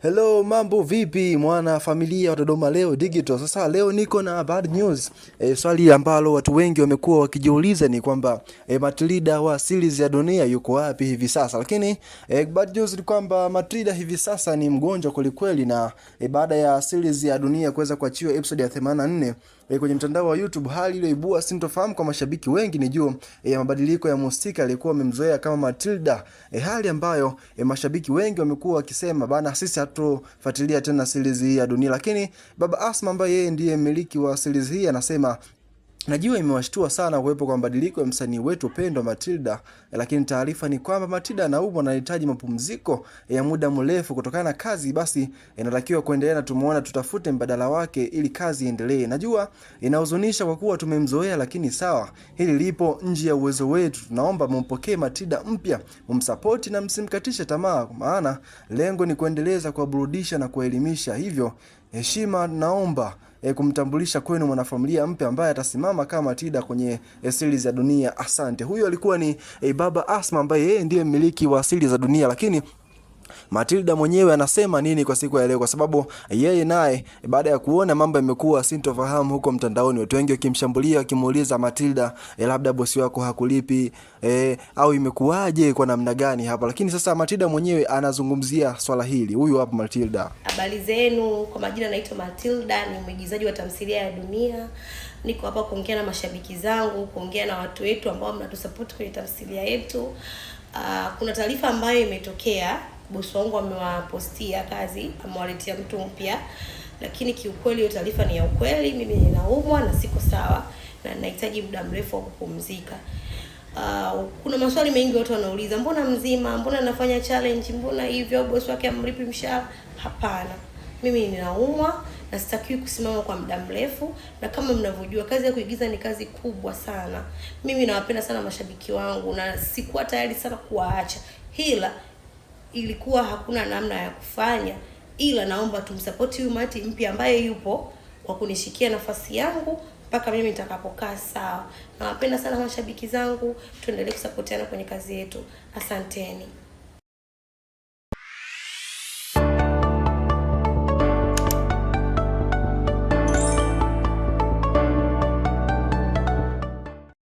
Hello, mambo vipi mwana familia wa Dodoma Leo Digital. Sasa leo niko na bad news. Swali ambalo watu wengi wamekuwa wakijiuliza ni kwamba Matilda wa series ya Dunia yuko wapi hivi sasa? Lakini bad news ni kwamba Matilda hivi sasa ni mgonjwa kwelikweli, na baada ya series ya Dunia kuweza kuachiwa episode ya 84 kwenye mtandao wa YouTube, hali iliyoibua sintofahamu kwa mashabiki wengi ni juu ya mabadiliko ya mhusika aliyekuwa amemzoea kama Matilda, hali ambayo mashabiki wengi wamekuwa wakisema bana, sisi hatufuatilia tena series hii ya Dunia. Lakini Baba Asma ambaye yeye ndiye mmiliki wa series hii anasema, najua imewashtua sana kuwepo kwa mabadiliko ya msanii wetu pendwa Matilda, lakini taarifa ni kwamba Matilda anaumwa na anahitaji mapumziko ya muda mrefu kutokana na kazi, basi inatakiwa kuendelea na tumuona, tutafute mbadala wake ili kazi iendelee. Najua inahuzunisha kwa kuwa tumemzoea, lakini sawa, hili lipo nje ya uwezo wetu. Tunaomba mumpokee Matilda mpya, mumsapoti na msimkatishe tamaa, maana lengo ni kuendeleza kuwaburudisha na kuwaelimisha. Hivyo heshima, naomba kumtambulisha kwenu mwanafamilia mpya ambaye atasimama kama Matilda kwenye series ya Dunia. Asante. Huyo alikuwa ni Baba Asma ambaye yeye ndiye mmiliki wa series za Dunia, lakini Matilda mwenyewe anasema nini kwa siku ya leo? Kwa sababu yeye naye baada ya kuona mambo yamekuwa sintofahamu huko mtandaoni, watu wengi wakimshambulia wakimuuliza Matilda, labda bosi wako hakulipi au imekuwaje kwa namna gani hapa? Lakini sasa Matilda mwenyewe anazungumzia swala hili. Huyu hapa Matilda. Habari zenu, kwa majina naitwa Matilda, ni mwigizaji wa tamthilia ya Dunia. Niko hapa kuongea na mashabiki zangu, kuongea na watu wetu ambao mnatusupport kwenye tamthilia yetu. Kuna taarifa ambayo imetokea, bosi wangu amewapostia kazi, amewaletea mtu mpya, lakini kiukweli hiyo taarifa ni ya ukweli. Mimi ninaumwa na siko sawa na nahitaji muda mrefu wa kupumzika. Kuna maswali mengi watu wanauliza, mbona mzima, mbona nafanya challenge, mbona hivyo, bosi wake amlipi mshahara? Hapana, mimi ninaumwa na sitakiwi kusimama kwa muda mrefu, na kama mnavyojua kazi ya kuigiza ni kazi kubwa sana. Mimi nawapenda sana mashabiki wangu na sikuwa tayari sana kuwaacha, ila ilikuwa hakuna namna ya kufanya, ila naomba tumsapoti huyu Mati mpya ambaye yupo kwa kunishikia nafasi yangu mpaka mimi nitakapokaa sawa. Nawapenda sana mashabiki zangu, tuendelee kusapotiana kwenye kazi yetu. Asanteni.